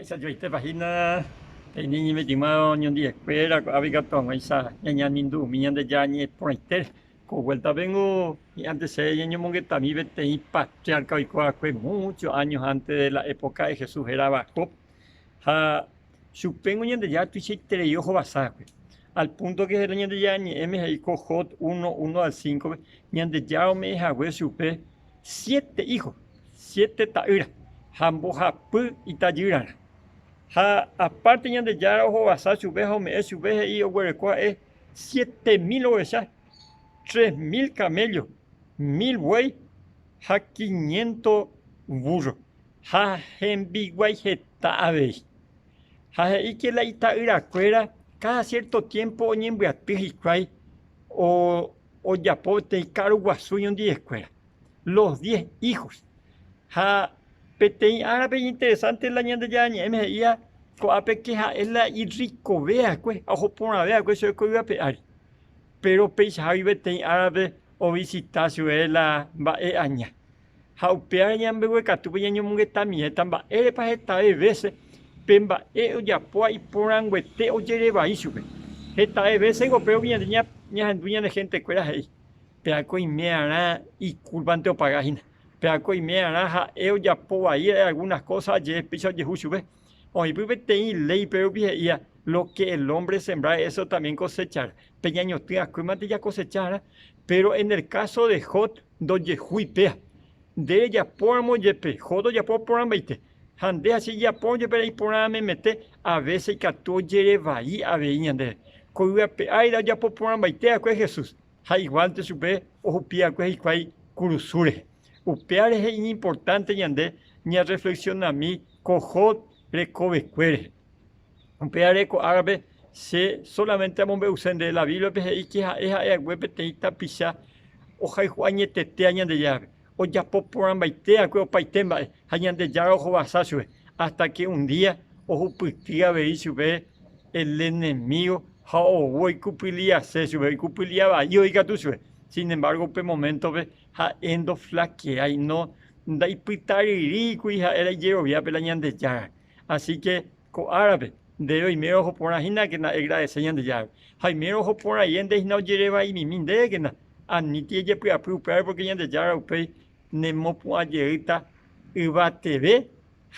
Mba'éicha joaitépa hína peteĩ ñeme'ẽjyma oñondivekuéra ko'ápe ikatu hag̃uáicha ñañamindu umi Ñandejára ñe'ẽ porãitére. Ko vuéltapengo hi'ãnte chéve ñañomongetami peteĩ patriarca oiko va'ekue múcho áño ánte de la época de Jesús hérava Job. Ha chupéngo Ñandejára tuichaiterei ohovasa va'ekue. Al púnto ke la Ñandejára ñe'ẽme he'i ko Job 1, 1 al 5-pe, Ñandejára ome'ẽ hague chupe siete ího, siete ta'ýra ha mbohapy itajyrarã. Ha apárte Ñandejára ohovasa chupe ha ome'ẽ chupe he'i oguereko ha'e 7000 ovecha, 3000 kaméllo, mil buey ha quiniento vúrro, ha hembiguái heta avei. Ha he'i ke la ita'yrakuéra káda siérto tiémpo oñembyaty hikuái ojapo peteĩ karu guasu ñondivekuéra, los diez hijos. Ha peteĩ árape iñinteresánte la Ñandejára Ñe'ẽme he'íva ko'ápe ke ha'e la irrikove va'ekue ha oho porãve va'ekue chupe ko yvy ape ári. Péro peichahágui peteĩ árape ovisita chupe la mba'e aña. Ha upévare ñambeguekatúpe ñañomongetamiéta mba'érepa hetave vése pe mba'e ojapóva iporãnguete ojere vai chupe. Hetave vésengo upévagui ñande ñahendu ñane hentekuéra he'i, Péako oime'arã ikúlpante opaga hína. Péako oime'arã ha'e ojapo vai ra'e algúnas kósa ajeve péicha ojehu chupe. Oĩpy peteĩ léi pérupi he'íva, Lo ke el ómbre sembrare, éso también kosechará. Pe ñañotỹ akuémante jakosecharã. Péro en el káso de Job ndojehúi péa. Nde rejapóramo jepe, Job ojapo porãmbaite. Ha nde ha che ijapórõ jepe reiporã memete, avése ikatu ojere vai avei ñandéve. Ko yvy ape ári ojapo porãmbaite va'ekue Jesús, ha iguálnte chupe ohupi va'ekue hikuái kurusu rehe. Upéva rehe iñimportánte ñande ñarreflexionami ko Job rekovekue rehe. Upévare ko árape che sólamente amombe'use ndéve la Bíbliape he'i ke ha'e ha'e hague peteĩ tapicha ohayhu añetetéva Ñandejárape, ojapo porãmbaite va'ekue opaite mba'e ha Ñandejára ohovasa chupe, hasta ke un día ohupyty avei chupe el enemigo ha ou oikupyliase chupe, oikupylia vai voi katu chupe. Sin embargo upe moméntope ha'e ndoflakeái, no ndaipytaryrýi kuri ha'e la ijeroviápe la Ñandejárare. Así ke ko árape, nde oimérõ oho porã hína kena egradese Ñandejárape. Ha oimérõ oho porãie nde hína ojere vaimimi ndéve kena, aníti ejepy'apy upévare pórke Ñandejára upéi nemopu'ã jeýta yvateve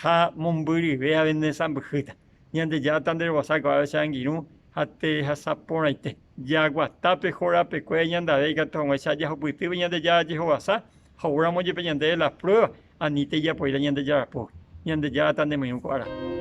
ha mombyryve ave nesãmbyhýta. Ñandejára tanderovasa ko'ápe che angirũ ha terehasa porãite. Jaguata pe horapekuéra ñandave ikatu hag̃uáicha jahupytýpe Ñandejára jehovasa ha oúramo jepe ñandéve la prueba, Anítei japoíra Ñandejára pógui. Ñandejára tanemoirũ ko ára.